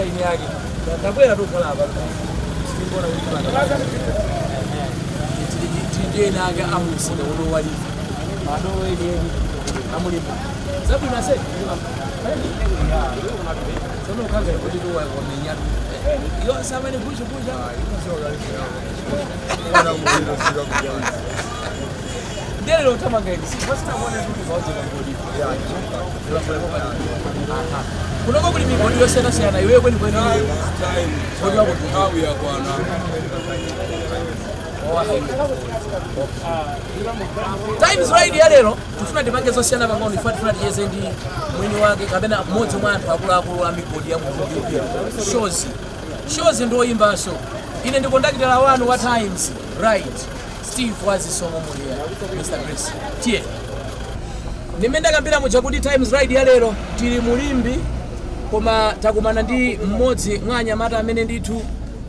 Ine yake tabwera tukhala apa, sitingona kuti pano tili ndi ena ake amusina uno walifa ado eni amulimba zabwino ase tsono ukanga kuti wamenya iyo samene kucho kucha. Ndelo utamanga eni sitaone kuti vaoje pangodi. Kunoko kuli migodi yosiyana-siyana, iweyo kwenikweni mgodi wako nthawi yakwana. Times Ride ya lero tifuna tipange zosiyana pang'ono. Ifuna ticheze ndi mwini wake kapena mmodzi mwa anthu akuluakulu a migodi ya Mozambique, Shozi. Shozi ndi oyimbanso. Ine ndi kondakitala wanu wa Times Ride, Steve Wazisomo Mulia, Mr. Grace. Tiye nimene ndakambira muja kuti Times Ride ya lero tili mulimbi, koma takumana ndi mmodzi mwa anyamata amene ndithu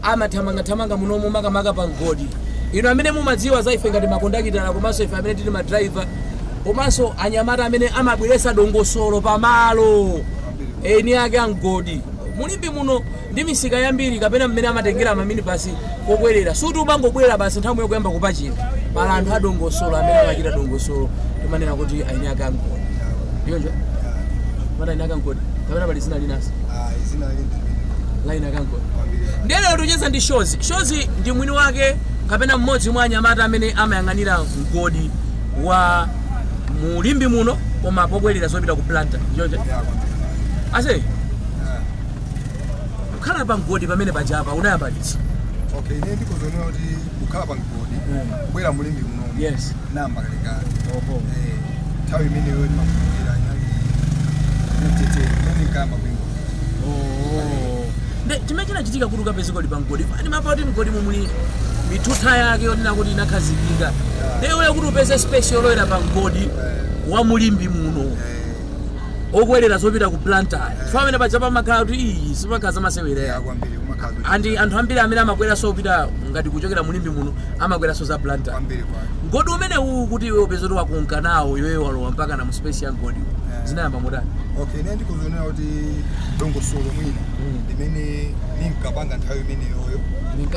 amathamangathamanga munomu, makamaka pa mgodi. Ino amene mumadziwa za ife ngati makondakitala, komanso ife amene tili madriver, komanso anyamata amene amabweretsa dongosolo pamalo, eni ake amgodi mulimbi muno ndi misika yambiri kapena mmene amatengera maminibasi kokwerera, suti umangobwera basi nthawi yokuyamba kupachira. Pala anthu adongosolo amene amachita dongosolo, timanena kuti aini ake amgodi. Ndiyonjo mata aini ake amgodi kapena pali zina linasi laini ake amgodi. Ndiye lero tikucheza ndi Shozi. Shozi ndi mwini wake kapena mmodzi mwa anyamata amene amayang'anira mgodi wa mulimbi muno, koma pokwerera zopita ku Blantyre. Ndichonje ase kukhala pa mgodi pamene pajapa unayamba liti? Okay, ine ndikuzonera kuti kukhala pa mgodi kubwera mulimbi munomu namba kalekale. Nthawi imeneyo ndimakumbukira inali mtete imene nkayamba kuingodi. Nde chimene chinachitika kuti ukapeze kodi pa mgodi? Ndimamva kuti mgodi mumuli mithutha yake yonena kuti inakhazikika. Nde iwe kuti upeze space yolowera pa mgodi wa mulimbi muno okwerera zopita ku Blantyre, chifukwa pamene paja pamakhala kuti iyi simakhala zamasewera ya kwambiri kumakhala. Andi anthu ambiri amene amakweranso kupita ngati kuchokera mulimbi muno amakweranso za Blantyre. Kwambiri kwake. Mgodi umene uwu, kuti iwe upeze kuti wakunka nawo, iweyo walowa mpaka na mu space ya mgodi, zinayamba motani? Okay, ine ndikuzonera kuti dongosolo mwina limene ninkapanga nthawi imeneyoyo.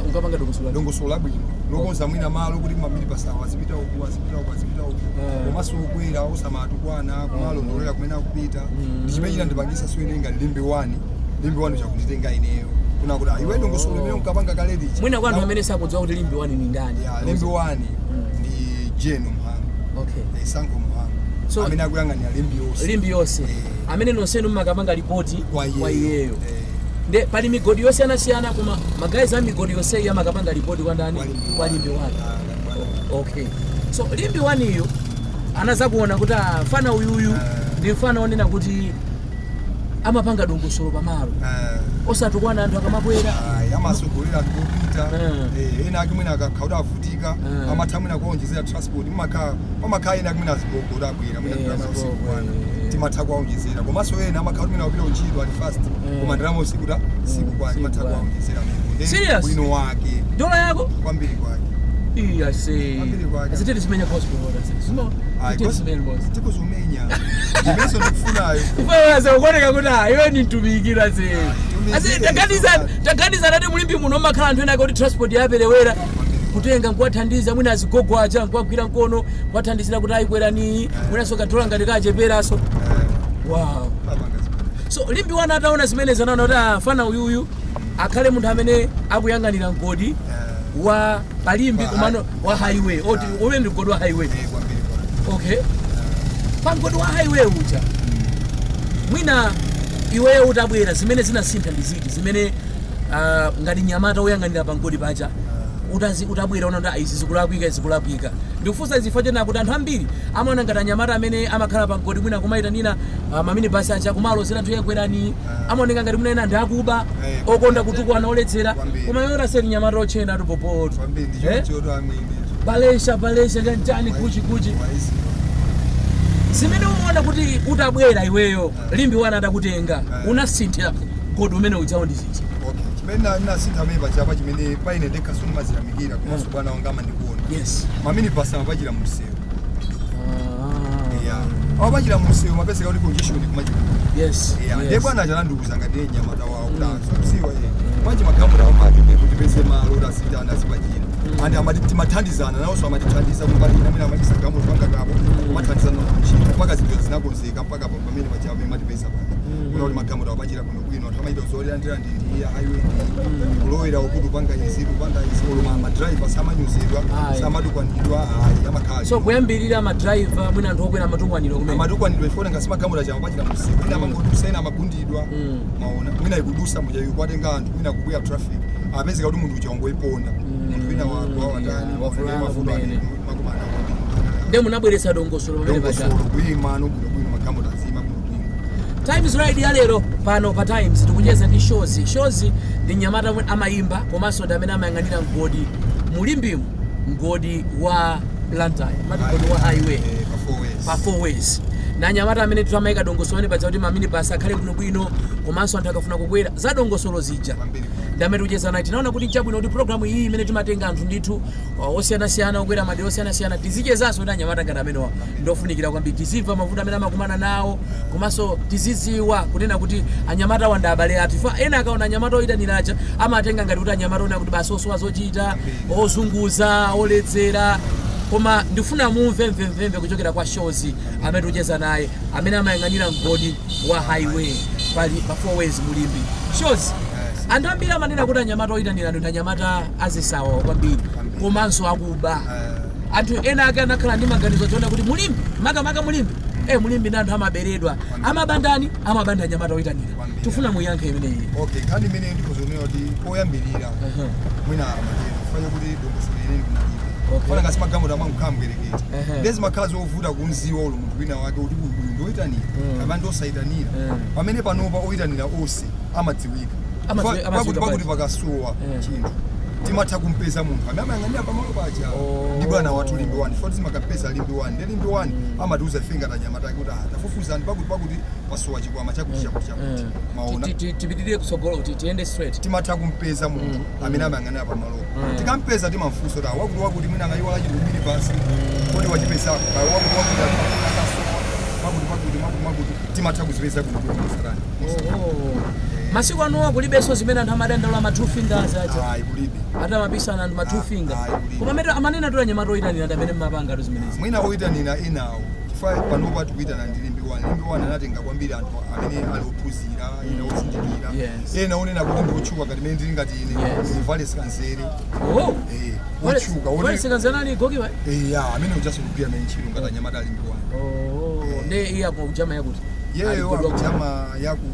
Unkapanga dongosolo? Dongosolo labwino lokonza mwina malo kuti maminibasi awo azipita uku, azipita uku, azipita uku, komanso okwera osamatukwana, kumalondolera kumene akupita. Ndi chimene chinandipangisa so ine ngati Limbe 1, Limbe 1 chakunditenga ineyo kuna kuti iwe dongosolo limene unkapanga kale lichi. Mwina kwa anthu amene sakudziwa kuti Limbe 1 ni ndani. Ya, Limbe 1 ndi Jeno Mhango. Sankho Mhango, amene akuyang'anira Limbi yonse. Limbi yonse. Amene nonsenu mmakapanga ripoti kwa iyeyo. Nde pali migodi yosiyanasiyana, koma magayizi a migodi yonseyi amakapanga ripoti kwa ndani? Kwa Limbe 1. Okay, so Limbe 1 iyo anazakuona kuti mfana uyuyu ndi mfana onena kuti amapanga dongosolo pamalo, osatukwana anthu akamabwera. Amasogolera anthu kopita. Ena ake mwina akakhala kuti avutika, amatha mwina kuonjezera transport. Pamakhala ena ake mwina azigogo kuti abwera mwina ndalama usiku kwana, timatha kuwaonjezera. Komanso ena amakhala kuti mwina kupita kuntchito ali fast, koma ndalama usiku ta siku kwana, timatha kuwaonjezera meko. Serious? Bwino wake. Dola yako? Kwambiri kwake. Iya se. Kwambiri kwake. Azitete zimenya gospel order. Zimo. Tete zimenya. Tikuzumenya ndimenso ndikufunayo. Ifeyo ukuoneka kuti iwe ni mtumikira se. Asi taganiza taganiza nati mulimbi muno makhala anthu ena kuti transport yaperewera, kutenga nkuwathandiza mwina azigogo aja, nkuwagwira mkono, kuwathandizira kuti ayikwerani, mwinanso kadola ngati kacheperaso. Wow. Papanga zimene. So Limbi 1 ataona zimene zanaona kuti fana uyuyu akhale munthu amene akuyang'anira mgodi wa palimbi, kumano wa highway oti umene ndi mgodi wa highway. Kwambiri kwake. Okay, pa mgodi wa highway uja, mwina iweyo utabwera, zimene zinasintha ndi ziti zimene ngati nyamata woyang'anira pa mgodi paja utabwera una kuti izi zikulakwika, izi zikulakwika? Ndikufunsa izi chifukwa chena kuti anthu ambiri amaona ngati anyamata amene amakhala pa mgodi mwina kumayitanira maminibasi aja, kumalozera anthu yakwerani, amaoneka ngati mwina ena ndi akuba, okonda kutukwana, oledzera. Kwambiri. Koma iwe utaseri nyamata ochena tupopoto. Kwambiri ndichochoto amwene. Balesha balesha chanchani kuchi kuchi. Waisi. Zimene umaona kuti utabwera iweyo, Limbi 1 atakutenga, unasintha mgodi umene ujawo ndi ziti? Okay, chimene nasintha amene pachapa, chimene paine ndekha sindimaziyamikira, komanso bwana wanga amandikuona, maminibasi amapachira mumsewu. Yeah. Awapachira munsewu mapezeka kuti congestion kumachuluka. Yes. Yeah, yes. ndiye bwana chanandiuza ngati nyamata wawo kuti asiwa manje magambo awapake kuti pese malo kuti asitana asipachira and amati timathandizana nawonso amatithandiza kumbali ina amene amayisa gambo panga kapo amathandizana kuchita mpaka zinthu zinakonzeka mpaka pamene pacha amene matipesa pano kuna kuti magambo awapachira kuno bwino anthu amaita zolera ndi highway ndi kulowera ukuti upanga izi upanga izi olo madriver samanyuzidwa Ayi. samatukwanidwa ayi amakhala So kuyambirira madriver mwina anthu okwera amatukwanidwa kumene. amatukwanidwa ifuna ngasi magambo achapachira musiku ina amangodusa ina amagundidwa maona mwina ikudusa muja ikwatenga anthu mwina kubwera traffic apezeka kuti munthu uja wangoiponda munthu wina wagwa watani wavulala mavuto kumene. amene makumana Ndiye munabweretsa dongosolo pamene paja. dongosolo kuyima ano bwinobwino magambo tazima bwinobwino. Times Ride ya lero pano pa Times tikucheza ndi Shozi. Shozi ndi mnyamata amene amayimba komanso ndi amene amayang'anira mgodi mulimbimu, mgodi wa Blantyre, mati mgodi wa highway Pa four ways. Pa four ways na anyamata amene timayika dongosolo amene paja kuti maminibus akhale bwinobwino komanso anthu akafuna kukwera za dongosolo zija Kwambiri. ndi amene tikucheza naye. Tinaona kuti nchabwino kuti programu iyi imene timatenga anthu ndithu osiyanasiyana okwera madera osiyanasiyana tizichezanso ndi anyamata ngati amenewa ndofunikira kwambiri tizimva mavuto amene amakumana nawo komanso tizidziwa kunena kuti anyamata wanda abale athu ifa ena akaona anyamata oyitaniracha amatenga ngati kuti anyamata ona kuti basi osowa zochita ozunguza oledzera koma ndifuna mumve mvemvemve kuchokera kwa Shozi amene tikucheza naye amene amayang'anira mgodi wa highway pali pa four ways mulimbi. Shozi, anthu ambiri amanena kuti anyamata oyitanira ndi anyamata azisawa kwambiri komanso akuba. Anthu ena ake anakhala ndi maganizo choona kuti mulimbi makamaka mulimbi mulimbi ndi anthu amaberedwa amabandani amabanda anyamata oyitanira. Kwambiri. Tifuna muyankhe imeneyi. Okay, nkhani imene ndikuzonera kuti poyambirira mwina amatero fanya kuti dongosolo ileni kunalibe. Okay. Fana ngasi magambo amangokhala mwerekete ndezi makhala zovuta kumziwa ulo munthu wina wake kuti uyu ndoyitanira kapena ndosayitanira. Pamene panopa oyitanira onse amadziwika. Amadziwika Pakuti bwanji? pakasowa chinthu timatha kumpeza munthu amene amayang'anira pamalo paja ndi bwana wathu Limbi One foti timakapeza Limbi One ndi Limbi One amatiuza ife ngati anyamata ake kuti tafufuzani pakuti pakuti pasowa chikwama chakuti chakuti chakuti maona. Tipitirire kutsogolo kuti tiyende straight. Timatha kumpeza munthu amene amayang'anira pamalopo. Tikampeza timamfunsa kuti wakuti wakuti mwina angayiwala chinthu kumene pasi kodi wachipezako kaya wakuti wakuti akasowa pakuti pakuti makuti makuti timatha kuzipeza bwinobwino masarani. Oh. Masiku anowa kulibenso zimene anthu amadandaula ma two fingers aja. Ayi, kulibe. Atamabisana anthu ma two finger. Ayi, kulibe. Koma amene amanena tu anyamata oyitanira ndi amene mmapanga tu zimenezi. Mwina oyitanira enawo chifukwa panopa tikuyitana ndi Limbi One. Limbi One anatenga kwambiri anthu amene ali ophunzira ena ozindikira ena onena kuti ndi otchuka ngati mene ndili ngati ine Valesi Kanzere. Oh. Otchuka Valesi Kanzere ali gokiwa. Ya amene ujaso kugwira naye ntchito ngati anyamata ali Limbi One. Oh, ndi iye akujama yakuti. Yeyo akujama yaku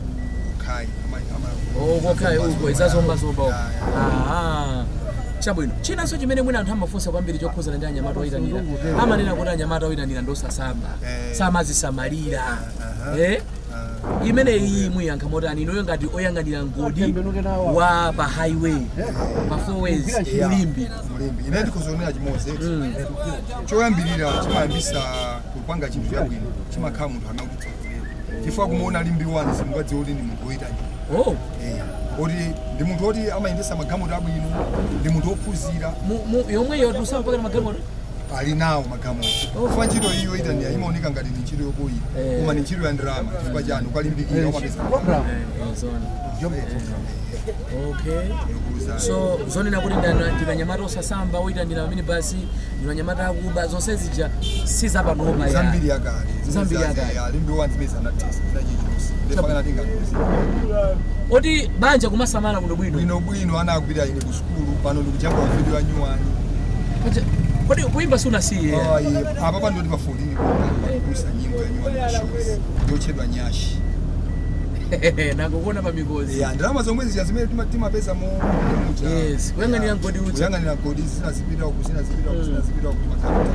kai Oh, kokai uko izazomba zomba. Ya, ya. Chabwino. Chinanso chimene mwina anthu amafunsa kwambiri chokhuzana ndi anyamata oyitanira. Amanena kuti anyamata oyitanira ndosasamba. Samazisamalira. Imene iyi muyankha motani inuyo ngati oyang'anira mgodi wa pa highway pa four ways mulimbi. Mulimbi ine ndikuzonera chimodzi choyambirira chimayambisa kupanga chinthu chabwino chimakhala munthu amene akutitsogolera chifukwa kumuona Limbi One simungadziwe kuti ndi munthu woyitanira. Oh. Oti ndi munthu oti amayendesa magalimoto abwino ndi munthu wophunzira. Yomweyo tusapakana magalimoto ali nawo magalimoto. Chifukwa ntchito iyo yoyitanira imaoneka ngati ndi ntchito yoboyira koma ndi ntchito ya ndalama chifukwa chani ukalimbikira umapeza. Zona. Okay. So zonena kuti ndinanyamata osasamba oyitanira minibus ndinanyamata akuba zonse zija sizapanopa ya. Zambiri yakale. Zambiri yakale. Limbi One zimene zanatesa zinachichonse ndipakana tingaluzi. Oti banja kumasamala kuno bwino. Bwino bwino ana akupita ine ku sukulu pano ndikuchapa video ya nyuwani. Kodi kuimba sunasiye? Ayi, apa pano ndi pa 14 kusa nyimbo ya nyuwani ya Shozi yotchedwa Nyashi. Nangokuona pa mikozi. Ya ndalama zomwe zija zimene timapeza mu muja. Yes, kuyang'anira mgodi uja. Kuyang'anira mgodi zinazipita uku zinazipita uku zinazipita uku timatha.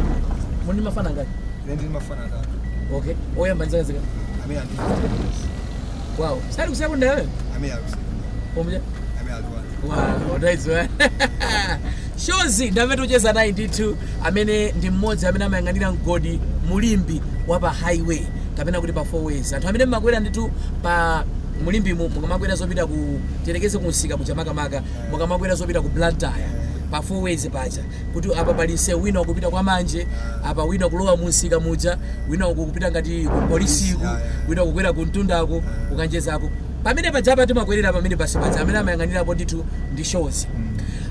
Muni mafana ngati? Ine ndili mafana atatu. Okay, oyamba nzaka. Amene andi. Wow, sali kusekondari wewe? Amene ali kusekondari. Pomja? Amene ali wani. Wow, that's Shozi ndamene tocheza naye ndithu amene ndi mmodzi amene amayang'anira mgodi mulimbi wa pa highway kapena kuti pa four ways. Anthu amene mmakwera ndithu pa mulimbi mukamakwera zopita ku tiyerekeze ku msika kuchamakamaka mukamakwera zopita ku Blantyre Pa four ways paja, kuti apa pali msewu wina ukupita kwa Manje, apa wina kulowa munsika muja, wina ukupita ngati ku polisiku, wina ukukwera ku Mtundako, kukanjezako. Pamene pajapa timakwerera pamene pasi paja, amene amayang'anirapo ndithu ndi Shozi.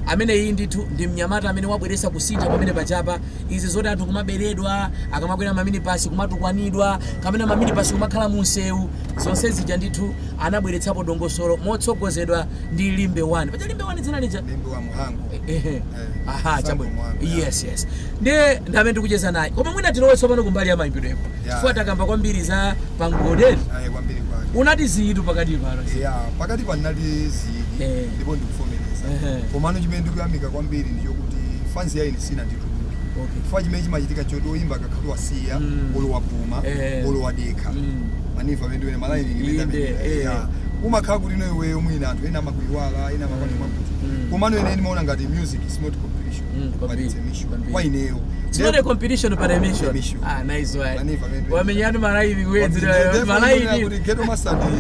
Amene iyi ndithu ndi mnyamata amene wabweretsa kusintha pamene pachapa. Izi zoti anthu kumaberedwa akamakwera maminibasi, kumatukwanidwa kamene maminibasi kumakhala munsewu, zonse zija ndithu anabweretsapo dongosolo motsogozedwa ndi Limbe 1. Paja Limbe 1 dzina lija Limbe wa Muhango. Ehe. Aha. Sango Chabwino. Muhango, yeah. Yes, ndiye ndamene tikucheza naye, koma mwina tilowe tsopano kumbali ya mayimbidwepo, chifukwa takamba kwambiri za pangodeni. Ayi, kwambiri kwake. Unati ziyitu pakati pano. Ya, pakati panali zidi, ndipo ndikuvomereza. Komano chimene ndikuyamika kwambiri ndichokuti fans ya ine sina ndituluki. Chifukwa chimene chimachitika choti oyimba akakhala wasiya, olo wapuma, olo wadekha, maniva amene malaini. Inde, eh. Umakhala kuti ino iweyo mwina anthu ena amakuiwala, ena amakwati mwakuti. Komano ine ndimaona ngati music is not competition, but it's a mission kwa ineyo. It's not a competition but a mission. A mission. Ah, nice one. Maniva amene Wamenyatu malaini kwezi malaini. Kuti ghetto master ndi ine.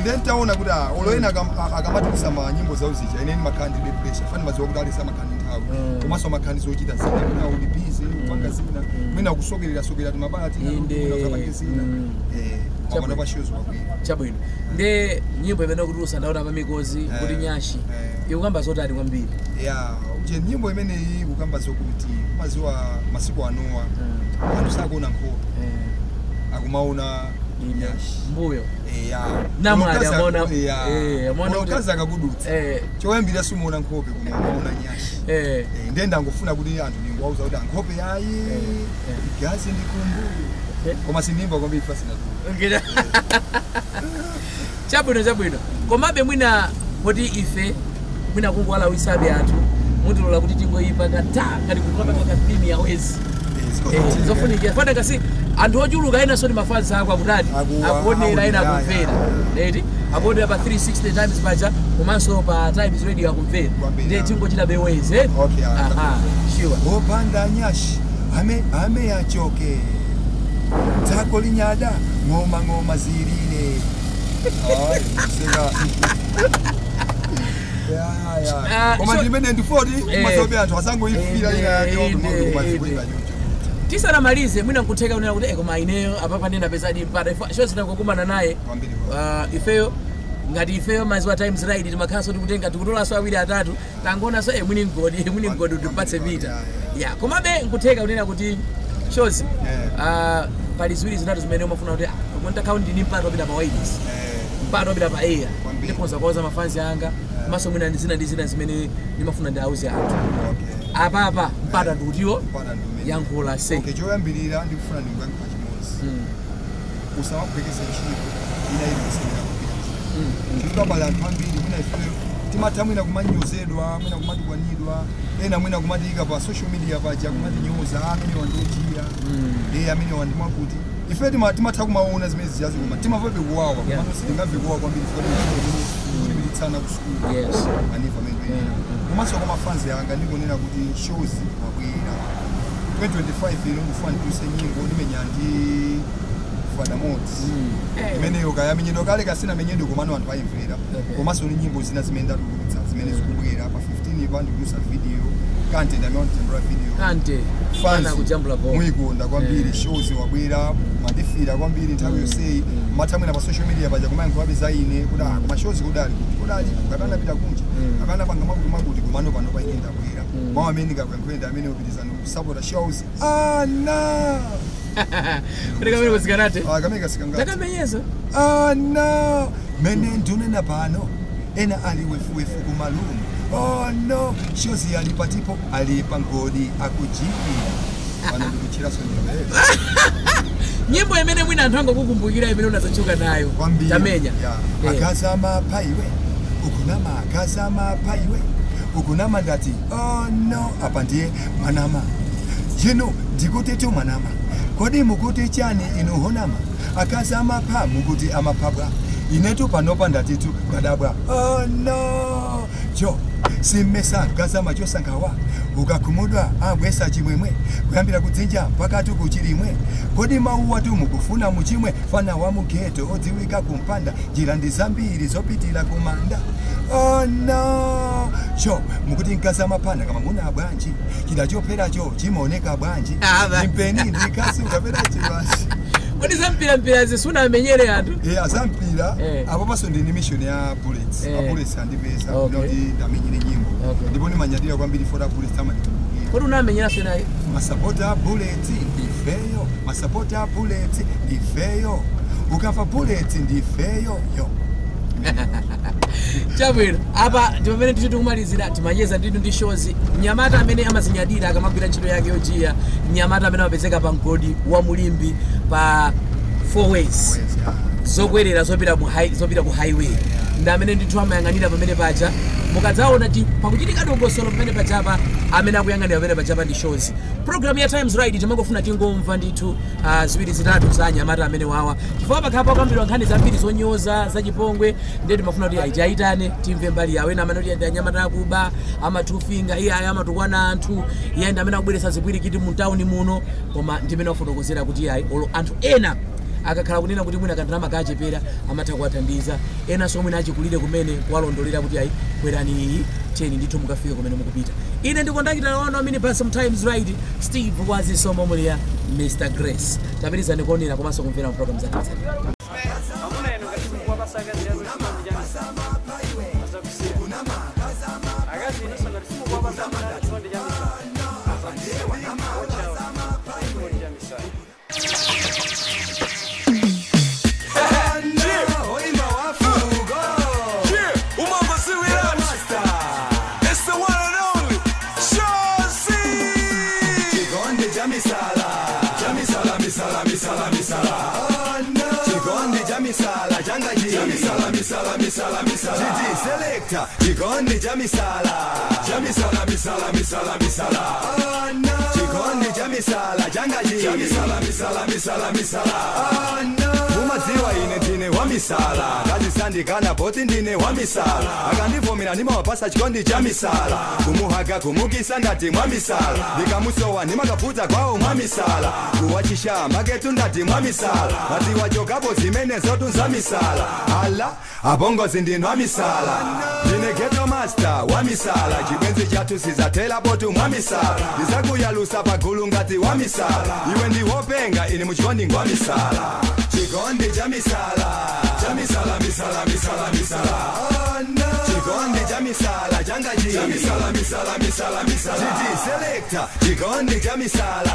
Ndiye ntaona kuti olo ena akamatulutsa ma nyimbo zawo zija, ine ndimakhala ndilibe pressure, fani madziwa kuti alisa amakhala ndi nthawi, komanso amakhala ndi zochita zina, mwina uli busy upanga zina, mwina kusokerera sokerera timabala tina, mwina usapange zina. Mapano pa shows wakwira. Chabwino. Ndiye nyimbo imene kutulusa ndaona pa mikozi kuti Nyashi, ikukamba zotani kwambiri? Ya, uje nyimbo imeneyi kukamba zokuti maziwa masiku anowa anthu sakuona nkhope, akumaona nyashi. Mbuyo. Ya. Namwali amaona kuti- Ukazi akakudutsa, choyambira simuona nkhope, koma umaona nyashi. Ndiye ndangofuna kuti anthu ndingowauza kuti ankhope yayi, igazi ndikumbuyo. Koma sindimba kwambiri fasinatu. Okay. Chabwino, chabwino. Komabe mwina kuti ife mwina kungowalawisabe anthu, mutilola kuti tingoyipanga ta ngati kutulapanga kapimi ya wezi. Zofunikira fana kasi anthu ochuluka ena soni mafansi ako akutati akuonera, ena akumvera eti akuonera pa 360 Times paja, komanso pa Times Radio akumvera. Kwambiri, ndiye ah. tingochita bewezi, eh? Okay, ah, Aha, sure. Opanda nyashi ame ame yachoke dzako linyada ng'oma ng'oma zilile. Ayi, seka. Ya. Ah, Koma ndimene ndifoti masobe anthu asangoyifira ina yake kumazikwenda choncho. Tisanamalize, mwina nkutheka kunena kuti koma ineyo apa panena pesadi mpata show sinakukumana naye. Kwambiri. Ifeyo ngati ifeyo maziwa Times Ride timakhalanso tikutenga tikutolanso awiri atatu, tangoonanso mwini mgodi, mwini mgodi utipatse pita. Ya, komabe nkutheka kunena kuti shows pali ziwiri zitatu zimene umafuna kuti ndakhawo ndini mpata wopita pa wireless, mpata wopita pa air, ndikhonza kuwauza mafanzi anga, komanso mwina ndi zina ndi zina zimene ndimafuna ndiauze anthu. Apapa mpata ndikutiwo Mpata ndi umene. Yankhula se. Okay, choyambirira ndikufuna ndikuyankha chimodzi. Usamaphwekese ntchito ina iliyonse imene akugwira ntchito, chifukwa pali anthu ambiri mwina ifeyo timatha mwina kumanyozedwa, mwina kumatukwanidwa, ena mwina kumatiyika pa social media paja kumatinyoza, amene wandojiya, amene wandimwakuti. Ife timatha kumaona zimene zijazi, koma timamvabe kuwawa. Komano sitingamve kuwawa kwambiri chifukwa ntchito imene ikutipititsana ku sukulu. Aniva amene ena komanso kwa mafanzi anga ndikunena kuti shows wabwera 2025 ino, ndifuna ndituluse nyimbo ndimenya ndi Fadamoti. Imeneyo kaya menyedwa kale kasina menyedwe, komano anthu ayimvera. Komanso ni nyimbo zina zimene ndatulutsa zimene zikubwera pa 15 pa ndikulusa video kante, ndamene ndijambula video. Kante. Fans Ana kujambula bo. muyikonda kwambiri. Shows wabwera, mandifira kwambiri nthawi yonseyi, matha mwina pa social media paja kumayankhulabe za ine kuti koma shows kudali kuti kudali kapena napita kunja, kapena panga makuti makuti, komano pano pa ine ndabwera. Mawu amene ndikakuyankhule ndi amene upitizani kusapota shows ana. Kuti kamene kusikanate. Ah, kamene kasikangati. Takamenyeza. Ana mene ndunena pano, ena ali wefuwefu kumalumu. Oh no, shozi ali patipo, ali pangodi akujipira pano ndikuchiraso nyimbo. Nyimbo imene mwina anthu angokukumbukira imene unazachuka nayo. Kwambiri. Tamenya. Ya. Akazama paiwe ukunama, akazama paiwe ukunama, ndati oh no, apa ndiye mwanama yino, ndikuti tu mwanama, kodi mukuti chani inu honama? Akazama pa mukuti amaphabwa, inetu panopa ndatitu ndadabwa. Oh no, jo Simmesa mkazama chosankhawa ukakhumudwa abwesa chimwemwe kuyambira kudzinja mpaka kuchilimwe. Kodi mauwa tu mukufuna muchimwe fana wa mugeto odziwika kumpanda njira ndi zambiri zopitira kumanda. Oh no cho mukuti mkazama pana kama muna bwanji chida chopheracho chimaoneka bwanji impeni ndikasi ukapera chibasi. Kodi zampira zisunamenyere anthu? Azampira apo paso ndini mission ya Bullets. A Bullets andipeza kuti ndamenyere nyimbo. Ndipo ndimanyadira kwambiri for a Bullets amandikumbukira. Kodi unamenyera sena masapota Bullets ndifeyo, masapota Bullets ndifeyo. Ukafa Bullets ndifeyo yo. Chabwino apa ndi pamene titi tikumalizira timacheza ndithu ndi Shozi, mnyamata amene amazinyadira akamagwira ntchito yake yojiya, mnyamata amene amapezeka pa mgodi wa Mulimbi pa 4 ways zokwerera zopita ku highway ndi amene ndithu amayang'anira pamene paja. Mukadzaona pakuchitika dongosolo pamene pajapa amene akuyang'anira pamene pajapa ndi Shozi. Program ya Times Right timangofuna tingomva ndithu ziwiri zitatu za anyamata amene wawa chifukwa pakhala pakambirwa nkhani zambiri zonyoza zachipongwe, ndiye timafuna kuti aitane timve mbali yawo. Ena amene kuti anyamata akuba amatufinga iye ayi amatukwana anthu iye ndi amene akubweretsa zipwirikiti mu tawuni muno, koma ndimene wafotokozera kuti ayi olo anthu ena akakhala kunena kuti mwina kandalama kachepera amatha kuwathandiza, enanso mwina achikulire kumene kuwalondolera kuti ayi kwerani iyi teni ndithu mukafika kumene mukupita. Ine ndikondakitala wanu amene pa Sometimes Right Steve Wazisomo Muliya Mr Grace. Tapitizani kuonera komanso kumvera program zathu. Selector, chikondi cha misala, cha misala, misala, misala, misala. Oh no, chikondi cha misala, changaji, cha misala, misala, misala, misala. Oh no, umadziwa ine ndine wa misala, kazisandikana poti ndine wa misala, akandivomera ndimawapasa chikondi cha misala, kumuhaga kumukisa ndati mwa misala, ndikamusowa ndimakaputa kwawo mwa misala, kuwachisha maketu ndati mwa misala, matiwachokapo zimene zotunza misala, ala abongozi ndinu wa misala. Ndine ghetto master wa misala, chibwenzi chathu sizatela potu mwa misala, ndizakuyalusa pagulu ngati wa misala, iwe ndiwopenga ine muchikondi ngwa misala. Chikondi cha misala, cha misala, misala, misala, misala. Oh no, chikondi cha misala, changaji, cha misala, misala, misala, misala. Chiti selector, chikondi cha misala,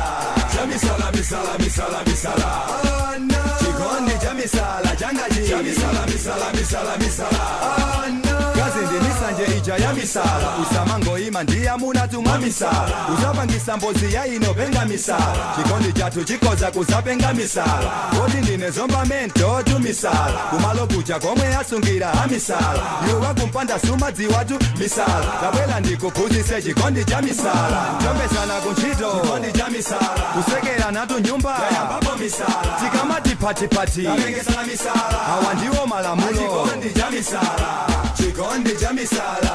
cha misala, misala, misala, misala. Oh no, chikondi cha misala, changaji, cha misala, misala, misala, misala. Oh no, kazi ndi misanje ija ya misala, usamangoima ndiye munatumwa misala, usapangisa mbozi ya inopenga misala, chikondi chathu chikoza kusapenga misala, kodi ndine zomba mento tu misala, kumalo kucha komwe asungira amisala, iwe wakumpanda sumadziwatu misala, tabwela ndikuphunzitse chikondi cha misala, tombesana kuntchito chikondi cha misala, kusekera natu nyumba yayambapo misala, tikamati patipati tapengesana misala, awa ndiwo malamulo chikondi cha misala. Chikondi cha misala,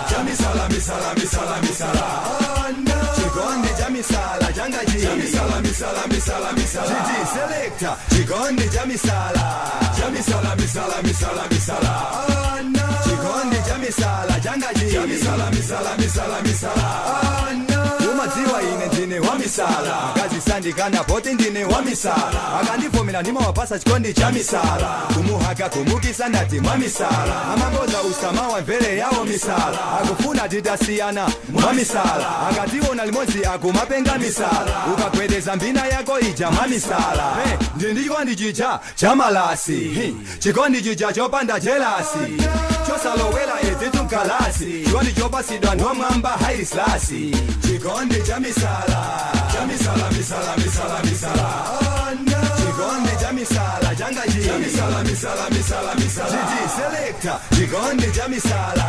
cha misala, misala, misala, misala. Oh no, chikondi cha misala, changaji, cha misala, misala, misala, misala. Chiti selector, chikondi cha misala, cha misala, misala, misala, misala. Oh no, chikondi cha misala, changaji, cha misala, misala, misala, misala. Oh no, umadziwa ine ndine wa misala, akazisandikana poti ndine wa misala, akandivomera ndimawapasa chikondi cha misala, kumuhaga kumukisa ndati mwa misala, amaboza usamawa mvere yawo misala, akufuna titasiyana mwa misala, akationa limodzi akumapenga misala, ukagwedeza mbina yako ija mwa misala. Ndi chikondi chija cha malasi, chikondi chija chopanda jelasi, chosalowela ezitu mkalasi, chikondi chopasidwa ndomwamba haislasi. Chikondi cha misala, cha misala, misala, misala, misala. Oh no, chikondi cha misala, changaji, cha misala, misala, misala, misala. Chiti selector, chikondi cha misala,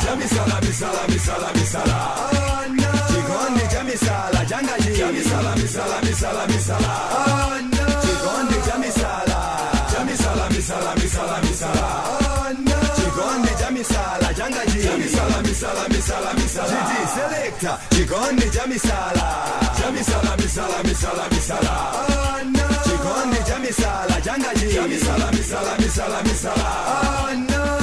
cha misala, misala, misala, misala. Oh no, chikondi cha misala, changaji, cha misala, misala, misala, misala. Oh no, chikondi cha misala, cha misala, misala, misala, misala. Oh no, chikondi cha misala, changaji, cha misala, misala, misala. Selector, chikondi cha misala. Cha misala, misala, misala, misala. Ah, no. Chikondi cha misala, changachi. Cha misala, misala, misala, misala. Ah, no.